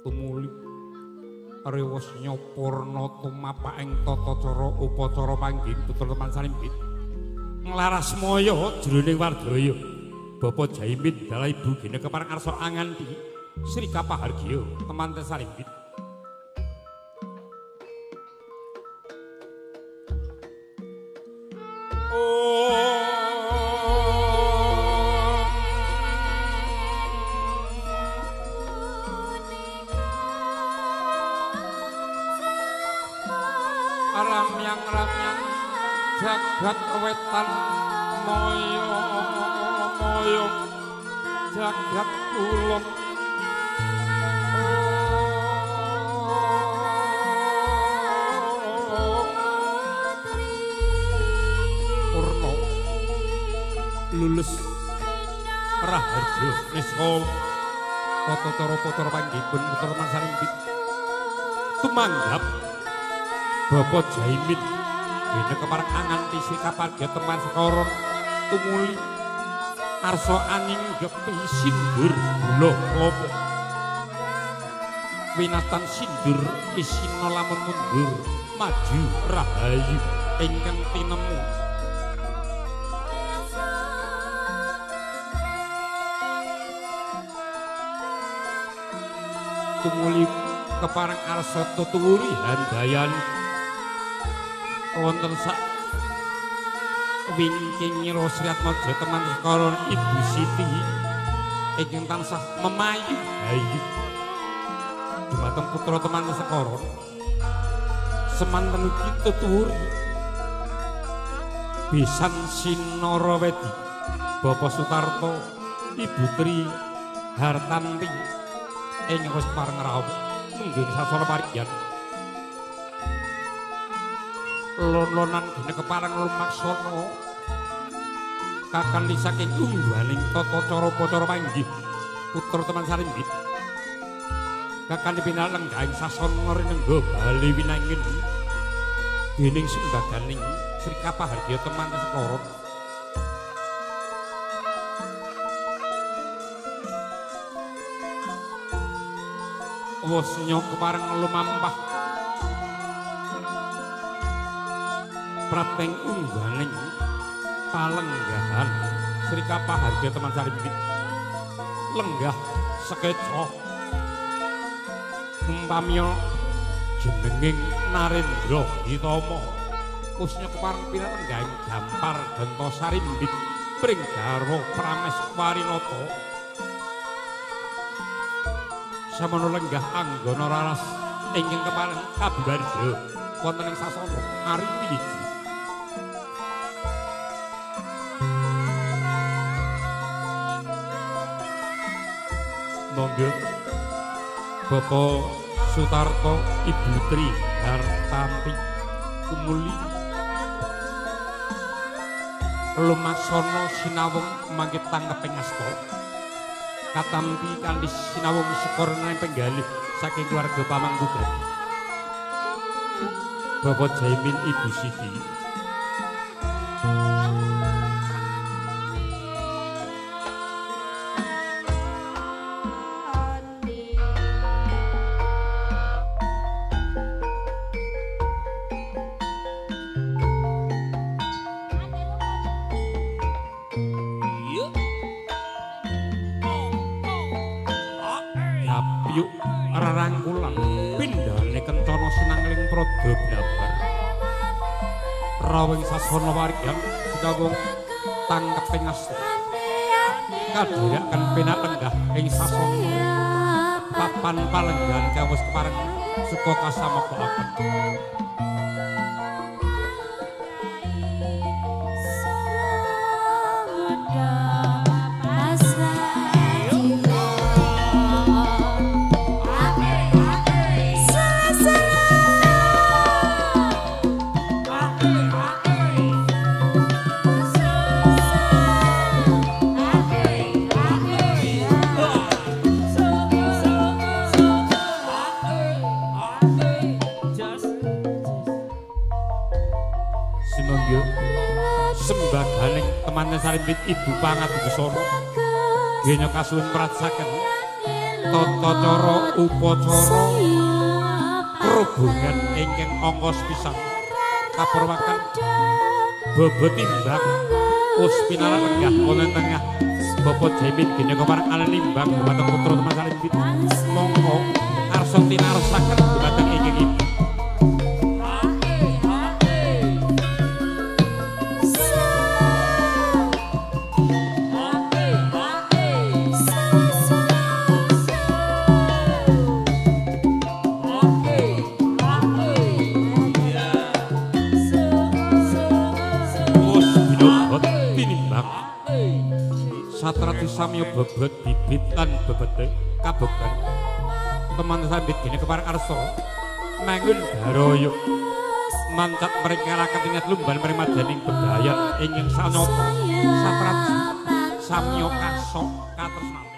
Tumuli rewos nyopurna tumapak ing tata cara upacara panggih putra teman salimbit nglaras maya jroning wardaya Bapak Jaimin dalah Ibu gene kepareng arsa anganti Sri Kapahargya temanten salimbit. Ramyang-ramyang jagat wetan moyo moyo jagat kulon purna lulus raharja nesa tata cara upacara panggihipun putra teman salimbit tumanggap Bapak Jaimin dene kepareng anganti Sri Kaparga teman sekaron tumuli arsa angin gepi sindur gula klopo winatan sindur isina lamun mundur maju rahayu ingkang tinemu tumuli kepareng arsa tutuwuri handayani wonten sak wingking Nyi Sriatmaja teman sekaron Ibu Siti ingkang tansah memayu hayu dumateng putra teman sekaron semanten ugi tutuwuri besan Sinarawedi Bapak Sutarto Ibu Tri Hartanti ingkang wis pareng rawuh mungguh sasana parigyan lon-lonan gene kepareng lumaksana kakanthi saking ungguhaning tata cara upacara panggih putra teman sarimbit kakanthi pinalenggaing sasana rinengga bali winangin dening sembaganing Sri Kapahargya teman sekaron wasnya kepareng lumampah prateng ungganing palenggahan Sri Kapahargya teman sarimbit lenggah sekeca umpamya jenenging Narendra Gitama usnya kepareng pinalenggaing gampar genta sarimbit pring garwa Prameswarinata samono lenggah anggana raras ingkang kepareng kabiwarja wonten ing sasana Ari Wiji. Monggo Bapak Sutarto Ibu Tri Hartanti kumuli lumaksana sinawung mangke tangkeping asta katampi kanthi sinawung sekorne penggalih saking keluarga Pamangkugan Bapak Jaimin Ibu Siti. Yuk rerangkulan pindhane kencana sinangling prada blabar rawing sasana waryan sinawung tangkeping asta kadhiraken penak lenggah ing sasana papan palenggahan kawis kepareng suka kasameka. Sembaganing temanten sarimbit Ibu Pangadusana genya kasuwun pratsaken Tata cara upacara krubungan ingkang angka sepisan kapurwaken bobot timbang us pinarak lenggah wonten tengah Bapak Jaimin gene kepareng alenimbang dumateng putra teman salimbit mongko arsa tinaresaken dumateng ingkang ibu. Satrati samya bebet bibit lan bebete kabegten teman sambit gene kepareng arsa mangun baraya mantap mereka rakat ingat lumban mring madyaning bebayan ingkang sanyata satraji samya kasok katresnan.